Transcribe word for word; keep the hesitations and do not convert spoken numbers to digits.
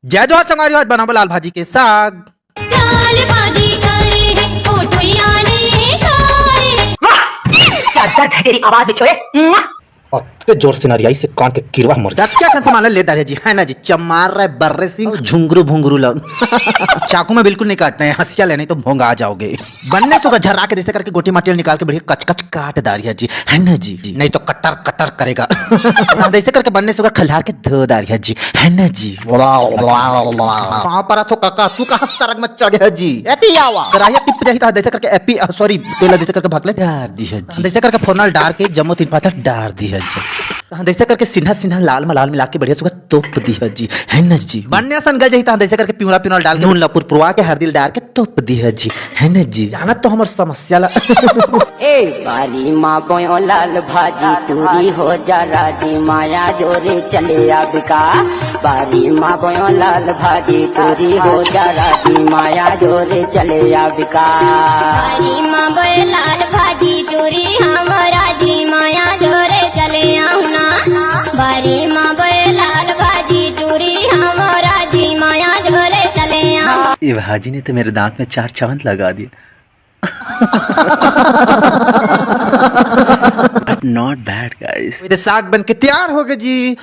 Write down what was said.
जय जोहार संगवारी हो, आज बनाबो लाल भाजी के साग। लाल भाजी करे है, ओ टोइया ने करे है। क्या दर्द है तेरी आवाज में, छोरे। अत्ते जोर से नरियाई से कान के किरवा मर गया। क्या कन सामान ले दाढ़िया जी, है ना जी, चमार रहे बर्रे सिंह, झुंगरू भुंगरू लग। चाकू में बिल्कुल नहीं काटना है, हंसिया ले, नहीं तो भोंगा आ जाओगे। बन्ने सुग्घर झर्रा के जैसे करके गोटी माटी निकाल के बढ़िया कच कच काट दाढ़िया जी, है ना जी, नहीं तो कटर कटर करेगा। जैसे करके बन्ने सुग्घर खल्हार के धो दाढ़िया जी, है ना जी। पाँव परा थो काका, तू कहाँ सरग में चढ़े जी? एती आवा। कराहिया टिप जाही त जैसे करके एपी, सॉरी, तेला जैसे करके भकले डार दिया जी। जैसे करके फोरना ल डार के जम्मो तीन पाथर डार दिया जी। तहाँ जैसे करके सिन्हा सिन्हा लाल में लाल मिला के बढ़िया सुग्घर तोप दिया जी, है ना जी। बन्ने असन गल जाही तहाँ जैसे करके पिउरा पिउरा ल डाल के नून ला पुरपुरवा के हरदी ल डार के तोप दिया जी, है ना जी। जानत तो हमर समस्या ला। ए बारी माँ बोयो लाल भाजी टूरी हो जा राजी माया जोरे चले आबिका। बारी माँ बोयो लाल भाजी टूरी हो जा राजी माया जोरे चले आबिका। बारी माँ बोयो लाल भाजी टूरी हम राजी माया जोरे चले आऊ ना। बारी माँ बोयो लाल भाजी टूरी हम राजी माया जोरे चले आऊ। ये भाजी ने तो मेरे दांत में चार चांद लगा दिए। But not bad, guys. ये साग बन के तैयार हो गए जी।